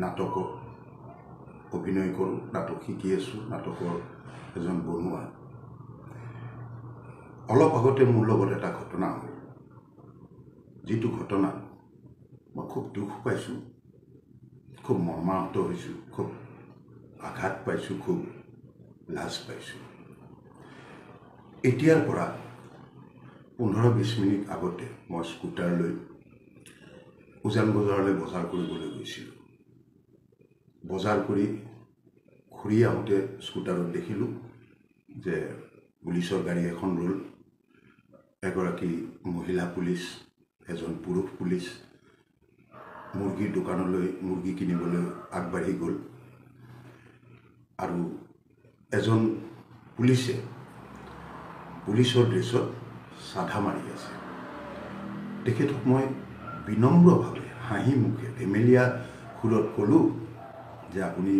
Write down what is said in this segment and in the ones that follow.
নাটকত অভিনয় কৰোঁ, নাটক শিকি আছোঁ, নাটকৰ এজন বনোৱা। অলপ আগতে মোৰ লগত এটা ঘটনা হ'ল, যিটো ঘটনাত মই খুব দুখ পাইছোঁ, খুব মৰ্মাহত হৈছোঁ, খুব আঘাত পাইছোঁ, খুব লাজ পাইছোঁ। এতিয়াৰ পৰা 15-20 মিনিট আগতে মই স্কুটাৰ লৈ উজান বজাৰলৈ বজাৰ কৰিবলৈ গৈছিলোঁ। বজাৰ কৰি ঘূৰি আহোঁতে স্কুটাৰত দেখিলোঁ যে পুলিচৰ গাড়ী এখন ৰ'ল। এগৰাকী মহিলা পুলিচ, এজন পুৰুষ পুলিচ মুৰ্গীৰ দোকানলৈ মুৰ্গী কিনিবলৈ আগবাঢ়ি গ'ল আৰু এজন পুলিচে পুলিচৰ ড্ৰেছত চাধা মাৰি আছে। তেখেতক মই বিনম্ৰভাৱে হাঁহি মুখে ধেমেলীয়া সুৰত ক'লোঁ যে আপুনি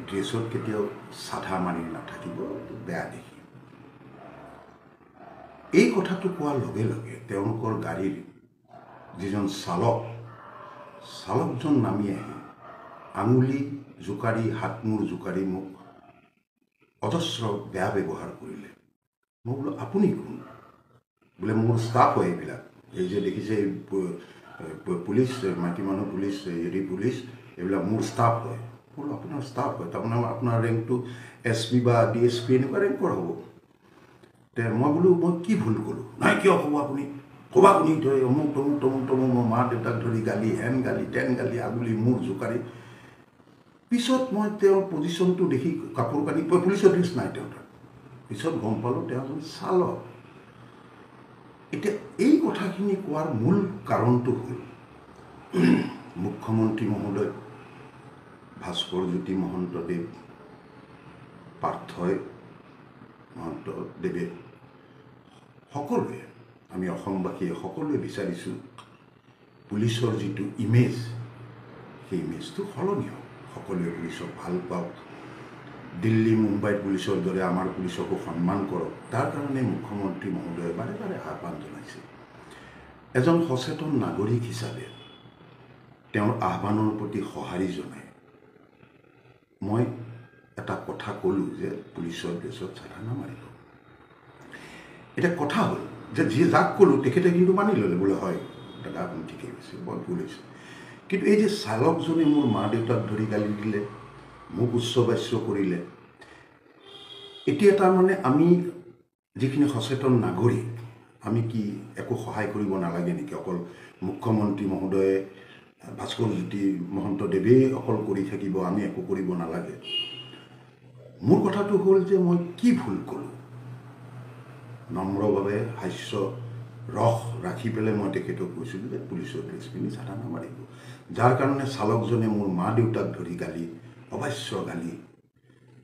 ড্ৰেছত কেতিয়াও চাধা মাৰি নাথাকিব, বেয়া দেখি। এই কথাটো কোৱাৰ লগে লগে তেওঁলোকৰ গাড়ীৰ যিজন চালক, চালকজন নামি আহি আঙুলি জোকাৰি, হাত মূৰ জোকাৰি মোক অজস্ৰ বেয়া ব্যৱহাৰ কৰিলে। মই বোলো আপুনি কোন? বোলে মোৰ ষ্টাফ হয় এইবিলাক, এই যে দেখিছে এই পুলিচ, মাইকী মানুহ পুলিচ, হেৰি পুলিচ, এইবিলাক মোৰ ষ্টাফ হয়। বোলো আপোনাৰ ষ্টাফ হয়, তাৰমানে আপোনাৰ ৰেংকটো এছ পি বা ডি এছ পি এনেকুৱা ৰেংকৰ হ'ব। তে মই বোলো মই কি ভুল ক'লোঁ? নাই কিয় ক'ব আপুনি, ক'বা আপুনি ধৰি অমুক তমুক তমুক তমুক, মোৰ মা দেউতাক ধৰি গালি, হেন গালি, তেন গালি, আগুলি মূৰ জোকাৰি। পিছত মই তেওঁৰ পজিশ্যনটো দেখি, কাপোৰ কানি, পুলিচৰ ড্ৰেছ নাই তেওঁৰ তাত, পিছত গম পালোঁ তেওঁ এজন চালক। এতিয়া এই কথাখিনি কোৱাৰ মূল কাৰণটো হ'ল মুখ্যমন্ত্ৰী মহোদয় ভাস্কৰ জ্যোতি মহন্তদেৱ, পাৰ্থই মহন্তদেৱে, সকলোৱে আমি অসমবাসীয়ে সকলোৱে বিচাৰিছোঁ পুলিচৰ যিটো ইমেজ, সেই ইমেজটো সলনি হওক, সকলোৱে পুলিচক ভাল পাওক, দিল্লী মুম্বাইত পুলিচৰ দৰে আমাৰ পুলিচকো সন্মান কৰক। তাৰ কাৰণে মুখ্যমন্ত্ৰী মহোদয়ে বাৰে বাৰে আহ্বান জনাইছে। এজন সচেতন নাগৰিক হিচাপে তেওঁৰ আহ্বানৰ প্ৰতি সঁহাৰি জনাই মই এটা কথা ক'লোঁ যে পুলিচৰ ড্ৰেছত চাধা নামাৰিব। এতিয়া কথা হ'ল যে যি যাক ক'লোঁ তেখেতে কিন্তু মানি ল'লে, বোলে হয় দাদা আপুনি ঠিকেই কৈছে, বৰ ভুল হৈছে। কিন্তু এই যে চালকজনে মোৰ মা দেউতাক ধৰি গালি দিলে, মোক উচ্চবাচ্য কৰিলে, এতিয়া তাৰমানে আমি যিখিনি সচেতন নাগৰিক, আমি কি একো সহায় কৰিব নালাগে নেকি? অকল মুখ্যমন্ত্ৰী মহোদয়ে ভাস্কৰ জ্যোতি মহন্তদেৱেই অকল কৰি থাকিব, আমি একো কৰিব নালাগে? মোৰ কথাটো হ'ল যে মই কি ভুল ক'লোঁ? নম্ৰভাৱে হাস্য ৰস ৰাখি পেলাই মই তেখেতক কৈছিলোঁ যে পুলিচৰ ড্ৰেছ পিন্ধি চাধা নামাৰিব, যাৰ কাৰণে চালকজনে মোৰ মা দেউতাক ধৰি গালি, অবাচ্য গালি,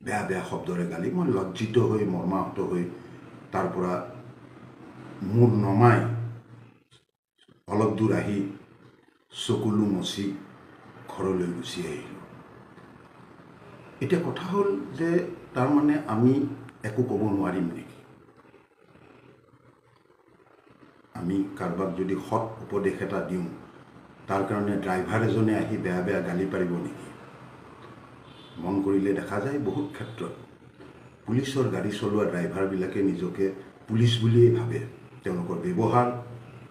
বেয়া বেয়া শব্দৰে গালি। মই লজ্জিত হৈ মৰ্মাহত হৈ তাৰ পৰা মূৰ নমাই অলপ দূৰ আহি চকুলো মচি ঘৰলৈ গুচি আহিলোঁ। এতিয়া কথা হ'ল যে তাৰমানে আমি একো ক'ব নোৱাৰিম নেকি? আমি কাৰোবাক যদি সৎ উপদেশ এটা দিওঁ, তাৰ কাৰণে ড্ৰাইভাৰ এজনে আহি বেয়া বেয়া গালি পাৰিব নেকি? মন কৰিলে দেখা যায় বহুত ক্ষেত্ৰত পুলিচৰ গাড়ী চলোৱা ড্ৰাইভাৰবিলাকে নিজকে পুলিচ বুলিয়েই ভাবে। তেওঁলোকৰ ব্যৱহাৰ,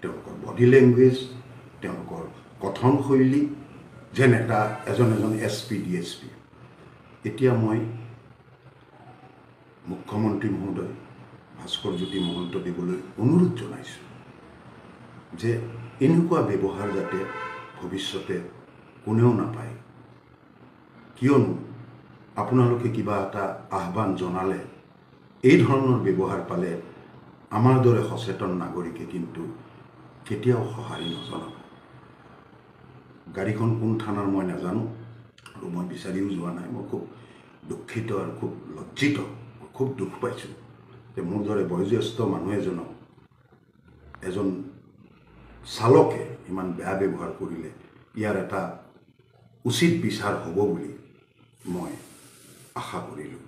তেওঁলোকৰ বডি লেংগুৱেজ, তেওঁলোকৰ কথনশৈলী যেন এটা এজন এজন S P, D S P. এতিয়া মই মুখ্যমন্ত্ৰী মহোদয় ভাস্কৰ জ্যোতি মহন্তদেৱলৈ অনুৰোধ জনাইছোঁ যে এনেকুৱা ব্যৱহাৰ যাতে ভৱিষ্যতে কোনেও নাপায়। কিয়নো আপোনালোকে কিবা এটা আহ্বান জনালে এই ধৰণৰ ব্যৱহাৰ পালে আমাৰ দৰে সচেতন নাগৰিকে কিন্তু কেতিয়াও সঁহাৰি নজনাব। গাড়ীখন কোন থানাৰ মই নাজানো আৰু মই বিচাৰিও যোৱা নাই। মই খুব দুখিত আৰু খুব লজ্জিত, খুব দুখ পাইছোঁ যে মোৰ দৰে বয়োজ্যেষ্ঠ মানুহ এজনক এজন চালকে ইমান বেয়া ব্যৱহাৰ কৰিলে। ইয়াৰ এটা উচিত বিচাৰ হ'ব বুলি মই আশা কৰিলোঁ।